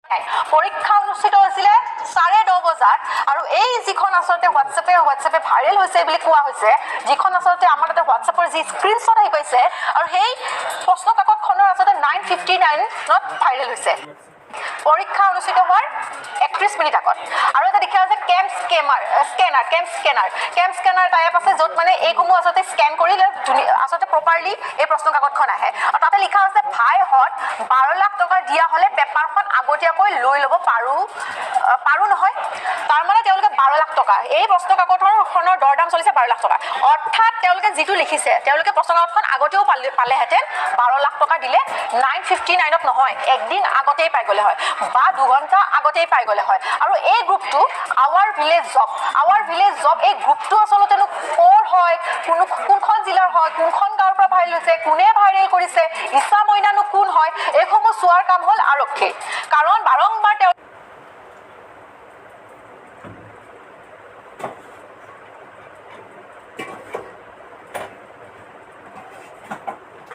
পৰীক্ষা অনুষ্ঠিত হৈছিলে 10:30 বজাত, আৰু এই যিখন আচলতে হোৱাটছএপে ভাইৰেল হৈছে বুলি কোৱা হৈছে, যিখন আচলতে আমাৰ তাতে হোৱাটছএপৰ যি স্ক্ৰীনশ্বট আহি পাইছে, আৰু সেই প্ৰশ্ন কাকতখনৰ আচলতে 9:59ত ভাইৰেল হৈছে, পৰীক্ষা অনুষ্ঠিত হোৱাৰ 31 মিনিট আগত। আৰু এটা দেখা আছে কেম স্কেমাৰ স্কেনাৰ, কেম স্কেনাৰ, কেম স্কেনাৰ টাইপ আছে, য'ত মানে এইসমূহ আচলতে স্কেন কৰিলে আচলতে প্ৰপাৰলি এই প্ৰশ্ন কাকতখন আহে। আৰু তাতে লিখা আছে, ভাইহঁত 12 লাখ টকা দিয়া হ'লে পেপাৰখন আগতীয়াকৈ লৈ ল'ব পাৰোঁ, পাৰোঁ নহয়। তাৰমানে তেওঁলোকে 12 লাখ টকা, এই প্ৰশ্ন কাকতখনৰ দৰ দাম চলিছে 12 লাখ টকা। অৰ্থাৎ তেওঁলোকে যিটো লিখিছে, তেওঁলোকে প্ৰশ্ন কাকতখন আগতেও পালেহেঁতেন 12 লাখ টকা দিলে, 9:59ত নহয়, একদিন আগতেই পাই গ'লে হয় বা দুঘণ্টা আগতেই পাই গ'লে হয়। আৰু এই গ্ৰুপটো our village job, our village job, এই গ্ৰুপটো আচলতেনো ক'ৰ হয়, কোনখন জিলাৰ হয়, কোনখন গাঁৱৰ পৰা ভাইৰেল হৈছে, কোনে ভাইৰেল কৰিছে, ইছা মইনানো কোন হয়, এইসমূহ চোৱাৰ কাম হ'ল আৰক্ষীৰ। কাৰণ বাৰম্বাৰ তেওঁ